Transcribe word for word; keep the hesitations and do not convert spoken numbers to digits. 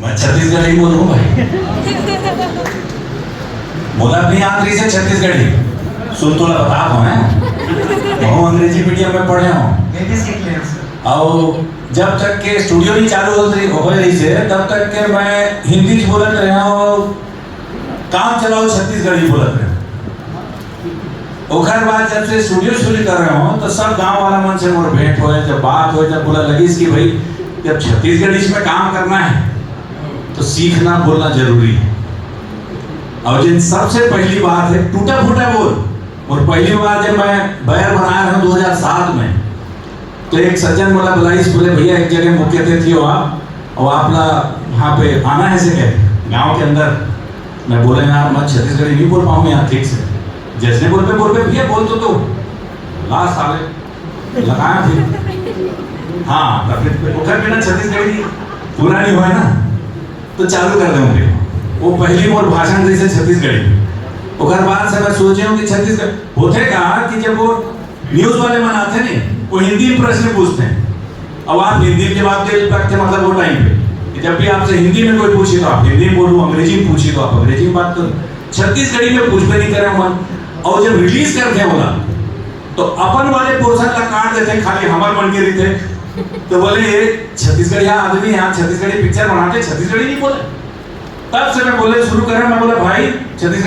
मैं छत्तीसगढ़ी बोलूँ भाई। बोला अपनी आखिरी से छत्तीसगढ़ी। सुन, तोला बता तो है, बहुत अंग्रेजी मीडियम में पढ़े हूँ। मैं भी सीख लिया सर। और जब तक के स्टूडियो नहीं चालू हो रही, हो रही से, तब तक के मैं हिंदी च बोलत रहे हूँ, काम चलाओ छत्तीसगढ़ी बोलत रहे हूँ। ओखर बाद जब से स्टूडियो शुरू कर रहे हो, तो सब गांव वाला मन से मोर भेंट होए, जब बात होए, जब बोला लगिस कि भाई, जब छत्तीसगढ़ी में काम करना है, तो सीखना बोलना जरूरी है। और जिन सबसे पहली बात है, टूटा फूटा बोल। और पहली बार जब मैं बैर बनाया था दो हज़ार सात में, तो एक सज्जन बोला, बुलाइस, बोले, "भैया, एक जगह मुख्य अतिथि हो आप, और आप ला यहाँ पे आना है से कहे, गांव के अंदर।" मैं बोले, "यार, मैं छत्तीसगढ़ी नहीं बोल पाऊँ यार ठीक से।" जैसे बोल पे, बोल पे, "भैया, बोल तो, तो।" ला साले, लगाया फिर। हाँ, तो फिर ओकर बिना छत्तीसगढ़ी पूरा नहीं हुआ ना, तो चालू कर देंगे। वो पहली मोर भाषण जैसे छत्तीसगढ़ी। ओकर बाद से मैं सोचे हूँ कि छत्तीसगढ़ होते का कि जब वो न्यूज वाले मन आते नहीं, वो हिंदी में प्रश्न पूछते हैं। अब आप हिंदी में जवाब दे सकते हैं, मतलब वो टाइम पे कि जब भी आपसे हिंदी में कोई पूछे तो आप हिंदी में बोलो, अंग्रेजी में पूछे तो आप अंग्रेजी में बात करो। छत्तीसगढ़ी में पूछबे नहीं करे मन। और जब रिलीज करते हैं बोला, तो अपन वाले पोर्शन ला काट देते, खाली हमर मन के रहिथे। तो बोले, "ये छत्तीसगढ़िया आदमी है, छत्तीसगढ़ी पिक्चर बनाते, छत्तीसगढ़ी नहीं बोले।" तब से मैं बोले शुरू करा, मैं बोला, "भाई, छत्तीसगढ़ी